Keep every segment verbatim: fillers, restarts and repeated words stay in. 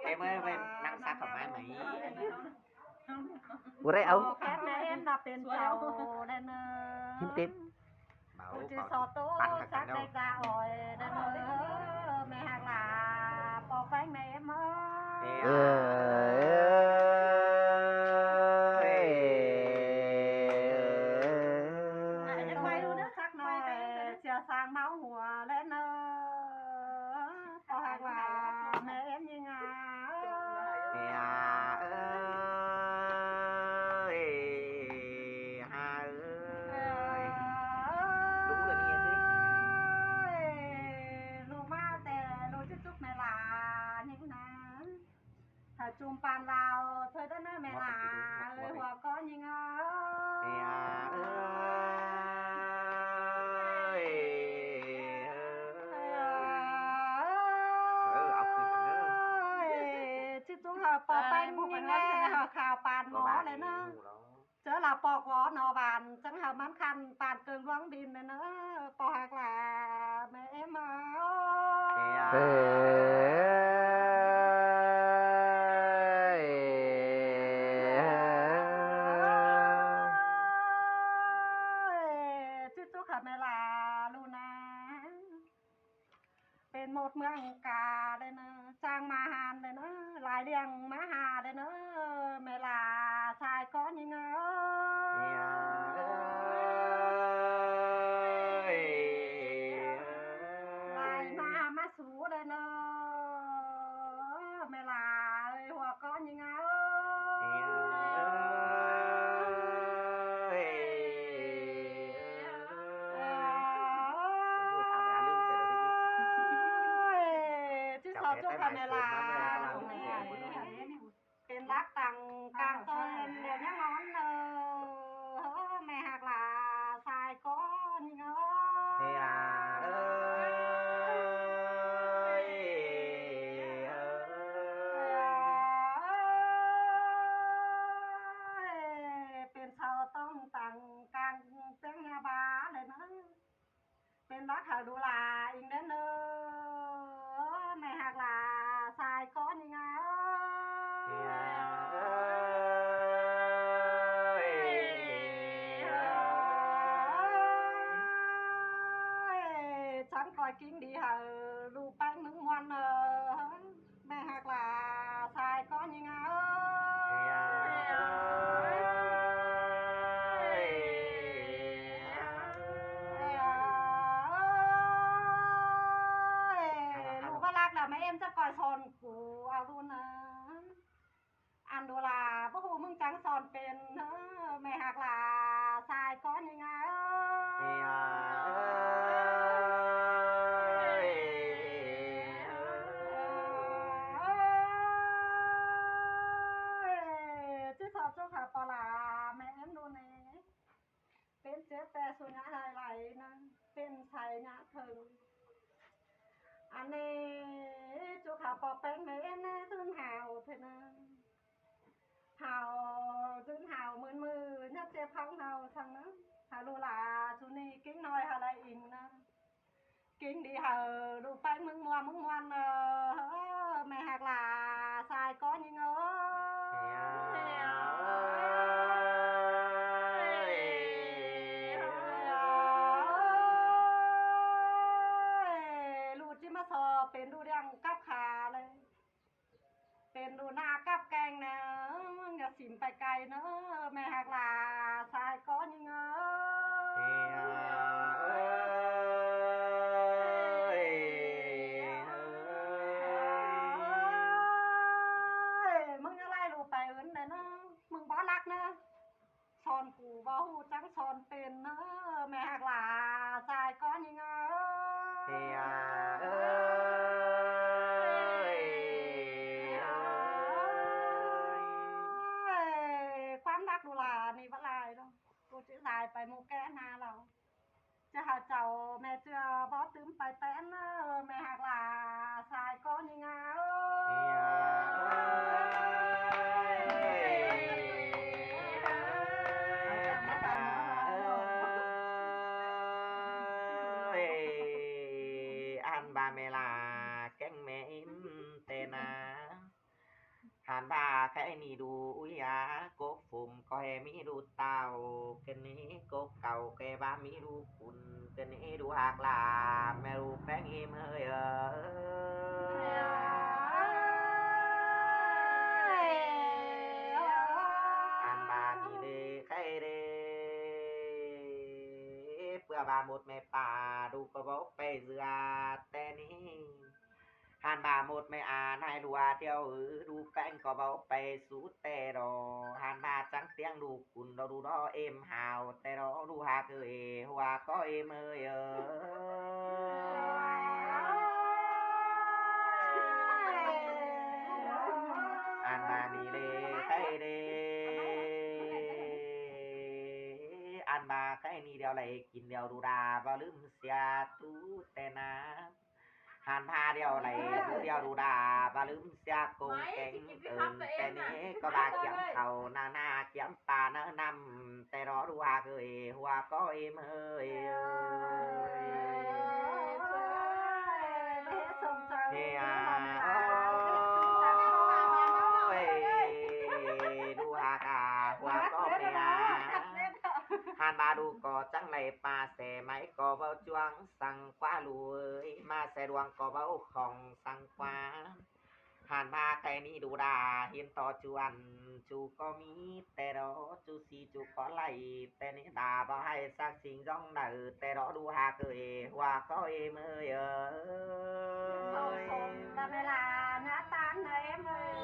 Em ơi, em ơi, nắng sáp thoải mái mày. Ủa đấy ông. Khép mẹ em là pên chầu đây nơ. Hiến tết. Ôi, chị xó tô sắc đẹp ra ỏi đây nơ. Mẹ hạc là bò phanh mẹ em ơi. Ơ, ơi. Ai, em quay luôn đó, sắc nói chia sang máu hùa lên nơ. Bò hạc là mẹ em nhìn à. Mẹ à ơi, hà ơi. Lũ là đi à chứ. Lũ má tè, lũ chúc chúc mẹ là những nắng. Thảo chùm pàn Lào, thôi đó nơ mẹ là ơi, hùa có nhìn à. Mẹ à ơi. Ơ, áo quần nữa. Ơi, chứ chúng hả, bò bánh như nghe, hả, khảo bàn mỏ này nữa. Chớ là bọc vỏ nó bàn, chẳng hả mắn khăn bàn cơm luống bìm này nữa. Bò hạc là mẹ em à. Ơi. Ơi, chứ chúng hả mẹ là Luna. Pên một mương cà đây nơ, chang ma hàn đây nơ, lai liêng ma hà đây nơ, mẹ là sai có nhìn ơi. Lai ma ma sú đây nơ, mẹ là ơi, hùa có nhìn ơi. Ơi, chứ sao cho phải mẹ là pên lắc tăng cang tên để nhắc ngón nơ. Mẹ hạc là sai có nhìn ơi. Mẹ à ơi. Ơi, pên sao tông tăng cang tiếng nhà bà này nơ. Pên bác hả đủ là in đến nơ. Mẹ hạc là sai có nhìn à. Ơi, chắn coi kính đi hả, lũ bánh mứng muôn nơ. Mẹ hạc là sai có nhìn à. Ơi, lũ bác lắc là mẹ em chắc coi son cú ao luôn à. Ăn đồ là bác hồ mưng trắng son pên, mẹ hạc là sai có nhìn à. Ơi, chứ sao cho khả bò là mẹ em luôn này. Pên chết tè số nhã lai lai nơ, pên sai nhã thơng. Ăn nê, chú khả bò pên mẹ em nê, thương hào thế nơ. Hào, dưn hào mưn mư, nhắc chếp hóng hào thăng nơ. Hào lù lạ, chú nì kính nói hào lại ính nơ. Kính đi hào lù panh mưng mua mưng muôn nơ. Mẹ hạc lạ, sai có nhìn ơi. Lù chứ mà so, pên lù đang cắp khả lê. Pên đu na cắp keng nơ, mưng nhà xỉm pay cay nơ, mẹ hạc lạ sai có nhìn ơi. Mưng nhà lai lù pay ướn nơ, mưng bó lắc nơ. Son cú bó hù chắng son pên nơ, mẹ hạc lạ sai có nhìn ơi. Ơi, quán đắc đu là nì bá lai đâu. Cô chỉ dài pay mù kẽ na lầu. Chứ hả cháu mẹ chưa bó tứm pay tén nơ, mẹ hạc lạ sai có nhìn ơi. Ăn ba mẹ là keng mẹ im tên à. ꞌHan ꞌva khay ꞌnị đu ꞌúi a, cốc phôm ꞌcọ ꞌhế ꞌmí đu táo, khen ꞌnị cốc cáu ꞌcọ ꞌva ꞌmí đu cun, khen ꞌnị đu ꞌhặc ꞌlạ, ꞌme đu ꞌpéng ꞌhêm ꞌhới ơi. ꞌHan ꞌva ꞌnị đê khay đê, ꞌpưa ꞌva ꞌmột ꞌme ꞌpa đu ꞌcọ báu pay dưa té ꞌnị. ꞌHan ꞌva ꞌmột ꞌme a ꞌnị ꞌlua ꞌtiếu ư, đu ꞌpéng ꞌcọ báu pay sú té đó. ꞌHan ꞌva chắng ꞌtiếng đu cun đó, đu đó êm hao té đó, đu ꞌhặc ơi, hua ꞌcọ êm ơi ơi. ꞌHan ꞌva ꞌnị đê khay đê, ꞌhan ꞌva khay ꞌnị điêu đảy kin điêu đu đa, ꞌva ꞌlứm sia tu té ꞌna. ꞌHan ꞌva điêu đảy tu điêu đu đa, ꞌva ꞌlứm sia công kéng ơn té ꞌnị, ꞌcọ ꞌva kiám khảu ꞌna ꞌna kiám ꞌpa ꞌna ꞌnặm té đó, đu ꞌhặc ơi, hua ꞌcọ êm ơi ơi. ꞌHê a ơi, đu ꞌhặc a, hua ꞌcọ êm a. ꞌHan ꞌva đu ꞌcọ chắng đảy ꞌpa se, ꞌmạy ꞌcọ báu chuang săng ꞌquá, ꞌlụk ơi, ꞌmá se ꞌluống ꞌcọ báu khong săng ꞌquá. ꞌHan ꞌva khay ꞌnị đu đa, hiến tó ꞌchu ăn ꞌchu ꞌcọ ꞌmí té đó, ꞌchu sí ꞌchu ꞌcọ đảy té ꞌnị, đa báu ꞌhại sắc sính dong đảy té đó, đu ꞌhặc ơi, hua ꞌcọ êm ơi ơi. Sông sông ta ꞌme ꞌlạ ꞌná ꞌtan ꞌna êm ơi.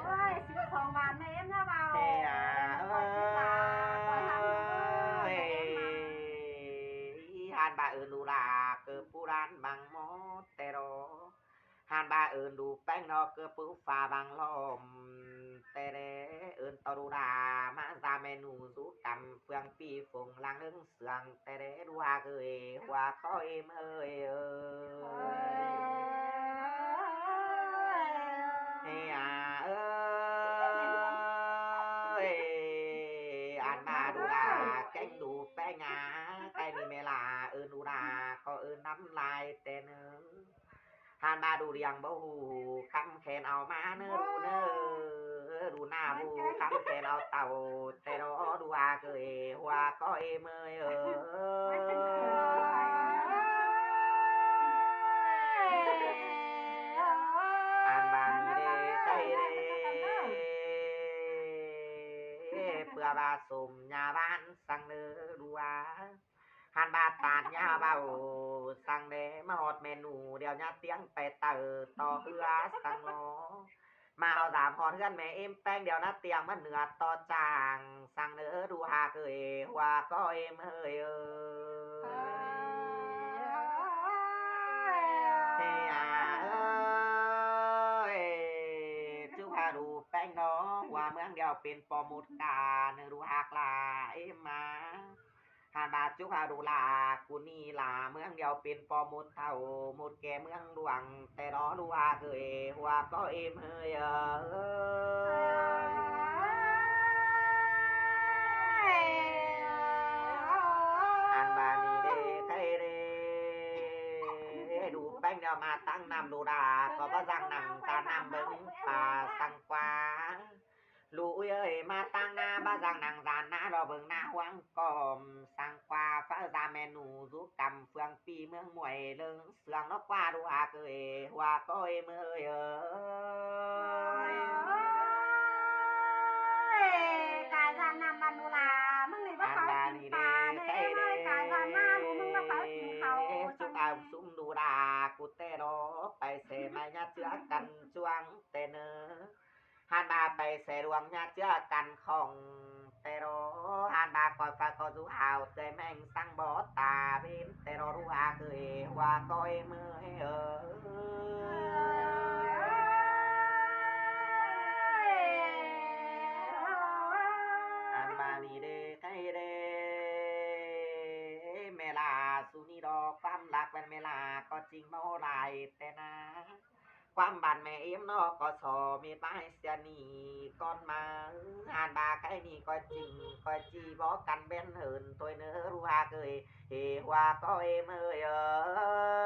Ôi, sông sông ꞌván ꞌme êm ꞌná ꞌvạu. ꞌHê a ơi, ꞌhăn ꞌva ơn đu đa ꞌcọ ꞌpú đan bang ꞌmó té đó. ꞌHan ꞌva ơn đu ꞌpéng ꞌnọ ꞌcọ ꞌpú pha bang ꞌlóm té đé, ơn tó đu đa ꞌmá da ꞌme ꞌnu dú căm, phương pi phung lăng ꞌlớng sương té đé, đu ꞌhặc ơi, hua ꞌcọ êm ơi ơi. ꞌHê a ơi, ꞌhăn ꞌva đu đa kéng đu ꞌpéng a, khay ꞌnị ꞌme ꞌlạ ơn đu đa ꞌcọ ơn ꞌnắm lai té ꞌnớ. ꞌHan ꞌva đu điêng báu ꞌhụ khắm khen au ꞌmá ꞌnớ đu ꞌnớ, đu ꞌna ꞌhụ khắm khen au tảu té đó, đu ꞌhặc ơi, hua ꞌcọ êm ơi ơi. ꞌHan ꞌva ꞌnị đê khay đê, ꞌpưa ꞌva sôm nha ꞌván săng ꞌnớ đu a. ꞌHan ꞌva ꞌtan nha ꞌvạu săng đé, ꞌmá ꞌhọt ꞌme ꞌnu điêu nha ꞌtiếng pay taư tó ꞌhứa săng ꞌnọ. ꞌMá au dam ꞌhọt ꞌhướn ꞌme êm ꞌpéng điêu ꞌná ꞌtiếng ꞌmá nưa tó chang săng ꞌnớ, đu ꞌhặc ơi, hua ꞌcọ êm ơi ơi. ꞌHê a ơi, ꞌchu ꞌva đu ꞌpéng ꞌnọ, hua ꞌmướng điêu pên pom ꞌmột ca ꞌnớ, đu ꞌhặc ꞌlạ êm ꞌmá. ꞌHan ꞌva ꞌchu ꞌva đu ꞌlạ, ꞌcú ꞌnị ꞌlạ ꞌmướng điêu pên pom ꞌmột thảu ꞌmột ké ꞌmướng ꞌluống té đó, đu ꞌhặc ơi, hua ꞌcọ êm ơi ơi. ꞌHan ꞌva ꞌnị đê khay đê, đu ꞌpéng ꞌnọ ꞌmá ꞌtáng ꞌnặm đu đa, ꞌcọ báu dang nẳng ta ꞌnặm bớng ꞌpa săng ꞌquá. ꞌLụk ơi, ꞌmá ꞌtáng ꞌná báu dang nẳng dan ꞌná lo bớng ꞌná ꞌhuống ꞌcóm săng ꞌquá, pháư da ꞌme ꞌnu dú căm, phương pi ꞌmướng muối ꞌlớng sương ꞌnọ ꞌquá, đu ꞌhặc ơi, hua ꞌcọ êm ơi ơi. Cai dan ꞌnặm ꞌmắn đu đa, ꞌmướng ꞌnị báu ꞌhặc ꞌcọ kin ꞌpa ꞌnớ êm ơi, cai dan ꞌná đu ꞌmướng báu ꞌhặc ꞌcọ kin khảu. ꞌChu ꞌva sum đu đa, ꞌcú té đó pay se ꞌmạy ꞌnhá ꞌchưa căn chuang té ꞌnớ. ꞌHan ꞌva pay se ꞌluống ꞌnhá ꞌchưa căn khong té đó, ꞌhan ꞌva ꞌcoi pha ꞌcọ dú hao ꞌtới ꞌmeng săng bók ta ꞌvến té đó, đu ꞌhặc ơi, hua ꞌcọ êm ơi ơi. ꞌHan ꞌva ꞌnị đê khay đê, ꞌme ꞌlạ su ꞌnị đó, ꞌquám lác ꞌvén ꞌme ꞌlạ ꞌcọ ꞌchính ꞌmo lai té ꞌna. ꞌQuám bản ꞌme ꞌếm ꞌnọ ꞌcọ so mết ꞌvái sia ꞌnị ꞌcón ꞌmá. ꞌHan ꞌva khay ꞌnị ꞌcoi ꞌchính ꞌcoi ꞌchí bók căn ꞌvén hơn thôi ꞌnớ, đu ꞌhặc ơi, hê hua ꞌcọ êm ơi ơi.